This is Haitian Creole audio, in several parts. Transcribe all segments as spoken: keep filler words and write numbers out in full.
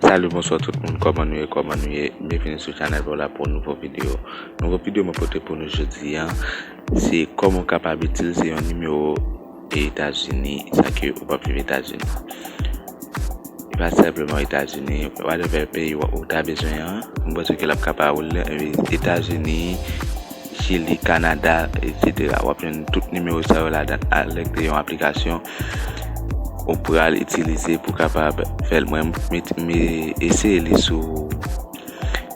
Salut, bonsoir tout moun, kòman nou ye, kòman nou ye? Byenvini sou chanèl Vola pou yon nouvo videyo. Nouvo videyo mwen pote pou nou jodi a, se kòman w kapab itilize yon nimewo Etazini, san ke ou p ap viv Etazini. E pa senpleman Etazini, whatever peyi w, ou ta bezwen an, mwen panse ke l ap ka ba ou l, e, Etazini, Chili, Kanada, etsetera. W ap jwenn tout nimewo sa yo ladan, avèk yon aplikasyon ou pral itilize pou kapab fè l. Mwen, m, m eseye li sou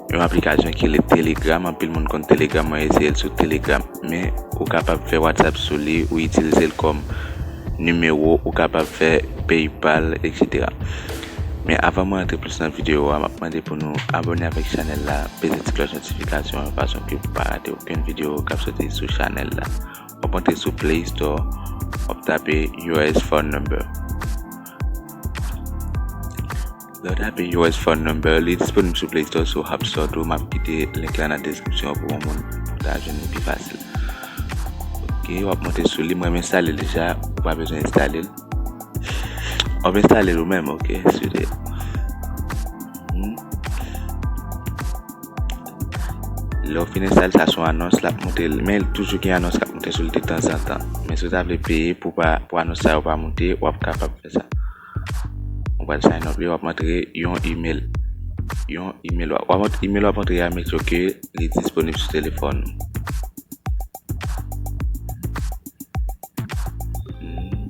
yon aplikasyon ki rele Telegram. Anpil moun konn Telegram, mwen eseye l sou Telegram. Men, ou kapab fè WhatsApp sou li, ou itilize l kòm nimewo, ou kapab fè PayPal, etsetera. Men avan mwen rantre plis nan videyo a, m ap mande pou nou abòne avèk chanèl la, peze ti klòch notifikasyon an, fason ke pou pa rate okenn videyo k ap soti sou chanèl la. W ap antre sou Play Store, w ap tape U S phone number. Lè w tape U S phone number, li disponib sou Play Store, sou App Store tou. M ap kite link la nan deskripsyon pou yon moun pou ta jwenn li pi fasil. Ok, w ap monte sou li. Mwen, m enstale l deja, ou pa bezwen enstale l. W ap enstale l ou menm, ok, sou li. Hmm. Lè w fin enstale, sa se yon anons l ap monte, men toujou gen anons k ap monte sou li detanzantan. Men si w ta vle peye pou pa, pou anons sa yo pa monte, w ap kapab fè sa. Ou pral sign up li, w ap antre yon email. Yon email. W ap, w ap ant-, email w ap antre a, make sure ke li disponib sou telefòn ou. Hmm.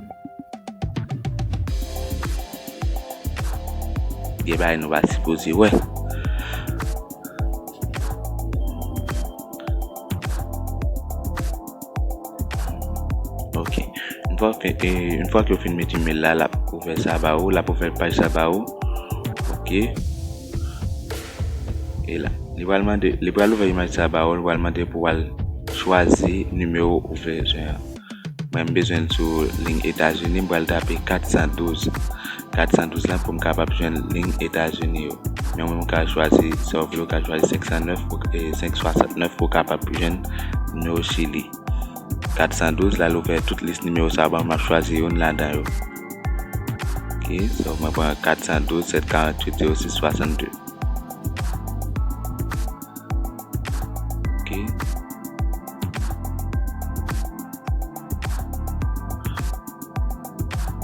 Gen bagay nou pa sipoze wè. Ok. Yon fwa ke, e, yon fwa ke w fin met email la, l ap ouvè sa ba ou, l ap ouvè paj sa ba ou. Ok. E la, li pral mande, li pral ouvè imaj sa ba ou, li pral mande pou w al chwazi nimewo ou bezwen an. Mwen, m bezwen l sou liy Etazini, m pral tape kat san douz. Kat san douz lan pou m kapab jwenn liy Etazini yo. Men ou menm ou ka chwazi sa w vle, ou ka chwazi senk san nèf pou, e, senk swasant nèf pou w kapab jwenn nimewo Chili. Kat san douz la, l ouvè tout lis nimewo sa yo ban m, m ap chwazi youn ladan yo. Ok, so mwen pran kat san douz, sèt karanntuit, zewo sis swasannde. Ok.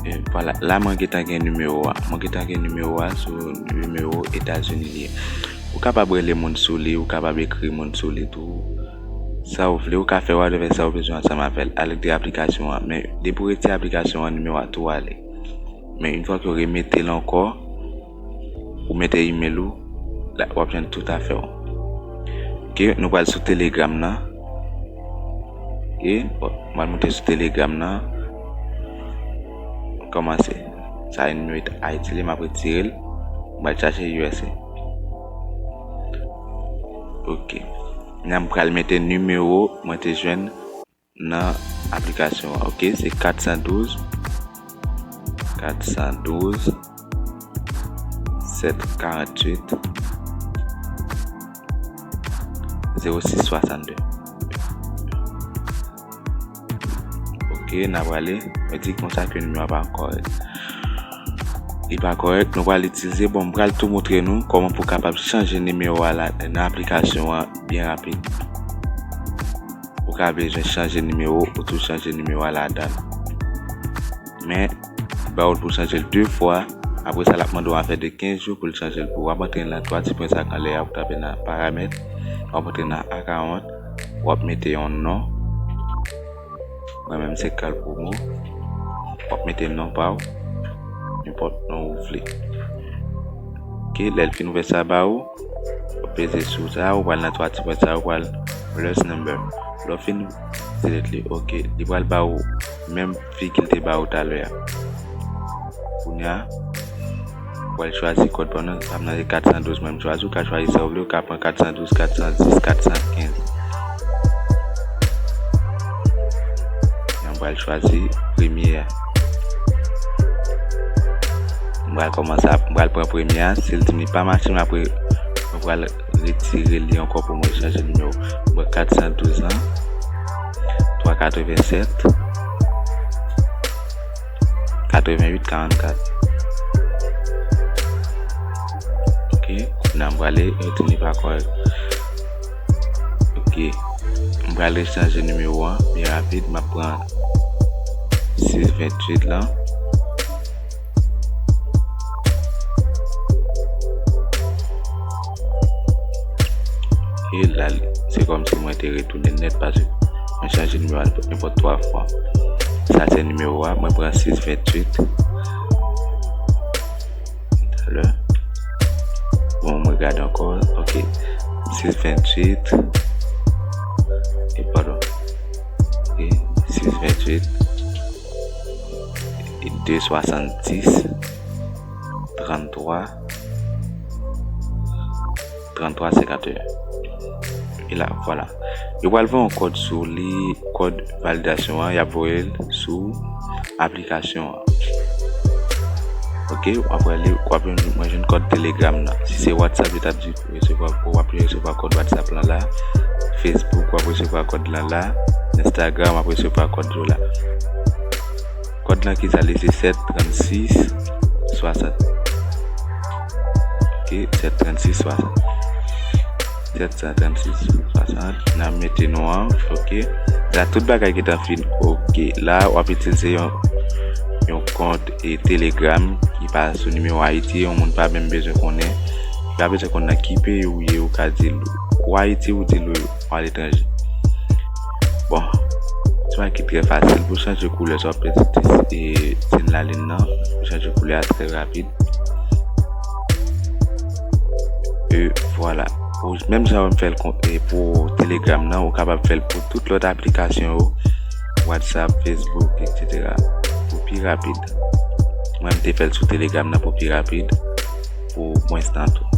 E vwala, la mwen gentan gen nimewo a. Mwen gentan gen nimewo a sou nimewo Etazini li ye. Ou kapab rele moun sou li, ou kapab ekri moun sou li tou. Sa w vle, ou ka fè whatever sa w bezwen ansanm avè l. Al retire aplikasyon an. Men depi w retire aplikasyon an, nimewo a tou ale. Men yon fwa ke w remete l ankò, ou mete email ou, la, w ap jwenn tout afè w. Ok, nou pral sou Telegram nan. Ok, bon, m pral monte sou Telegram nan. Kòmanse. Sa e nimewo Ayiti li, m ap retire l. M pral chache U S A. Ok. Nan m pral mete nimewo mwen te jwenn nan aplikasyon an. Ok, se kat san douz, kat san douz, sèt karanntuit, zewo sis swasannde. Ok, n a prale. Mwen di konsa ke nimewo a pa kòrèk. Li pa kòrèk, nou pral itilize. Bon, m pral tou montre nou kòman pou kapab chanje nimewo a la nan aplikasyon an byen rapid. Ou ka bezwen chanje nimewo, ou tou chanje nimewo a ladan l. Men, li ba ou l pou chanje l de fwa. Apre sa, l ap mande w afè de kenz jou pou l chanje l pou ou. W ap antre nan twa ti pwen sa k anlè a, w ap tape nan paramèt, w ap antre nan account, w ap mete yon non. Mwen menm se Carl Promo. W ap mete non pa w, nenpòt non ou vle. Ok, lè l fin ouvè sa ba ou, w ap peze sou sa, ou pral nan twa ti pwen sa, ou pral plus number. Lè w fin delete li, ok, li pral ba ou menm fi ke l te ba ou talè a. Kounye a, ou pral chwazi kòd pa w nan, pa m nan se kat san douz mwen m chwazi, ou ka chwazi sa w vle, ou ka pran kat san douz, kat san dis, kat san kenz. Mwen pral chwazi premye a. Mwen pral kòmanse ap, mwen pral pran premye a, si l di m li pa mache, mwen apre mwen pral retire li ankò pou mwen chanje nimewo. Mwen pran kat san douz lan, twa katrevennsèt, katrevennuit karannkat. Nan m prale retounen pa kòrèk. Ok. M prale chanje nimewo an byen rapid. M ap pran sis venntuit lan. E la, se kòmsi mwen te retounen nèt paske mwen chanje nimewo a nenpòt twa fwa. Sa se nimewo a, mwen pran sis venntuit. Talè. Bon, mwen gade ankò. Ok. Sis venntuit. E padon. E sis venntuit. E de swasanndis. Tranntwa. Tranntwa senkanteyen. E la, vwala. Yo pral voye yon kòd sou li, kòd validasyon an, y ap voye l sou aplikasyon an. Ok, w ap rele, w ap jwenn, mwen jwenn kòd Telegram nan. Si se WhatsApp, yo t ap di w resevwa, w ap resevwa kòd WhatsApp lan la. Facebook, w ap resevwa kòd lan la. Instagram, w ap resevwa kòd yo la. Kòd lan ki sa li se sèt trannsis swasant. Ok, sèt trannsis swasant. Sèt san trannsis swasant. N a mete non an, ok. La, tout bagay gentan fin, ok. La, w ap itilize yon, yon kont e Telegram ki pa sou nimewo Ayiti, yon moun pa menm bezwen konnen. Li pa bezwen konn nan ki peyi ou ye, ou ka di l ou Ayiti, ou di l ou aletranje. Bon, se yon bagay ki trè fasil. Pou chanje koulè, sa w ap peze ti, e, siy lalin nan. Pou chanje koulè a trè rapid. E vwala. Ou, menm jan w fè l kon, e, pou Telegram nan, ou kapab fè l pou tout lòt aplikasyon yo, WhatsApp, Facebook, et cetera. Pou pi rapid. Mwen, m te fè l sou Telegram nan pou pi rapid, pou mwens tan tou.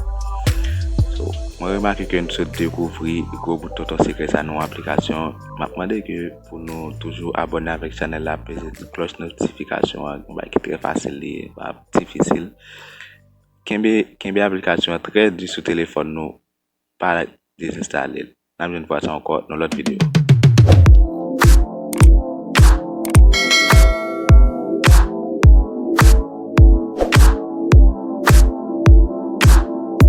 So, mwen remake ke n sot dekouvri gwo bout tonton sekrè sa nan yon aplikasyon. M ap mande ke pou nou toujou abòne avèk chanèl la, peze ti klòch notifikasyon an, yon bagay ki trè fasil li ye, pa difisil. Kenbe, kenbe aplikasyon an trè di sou telefòn nou, pa dezenstale l. N ap jwenn fwa sa ankò nan lòt videyo.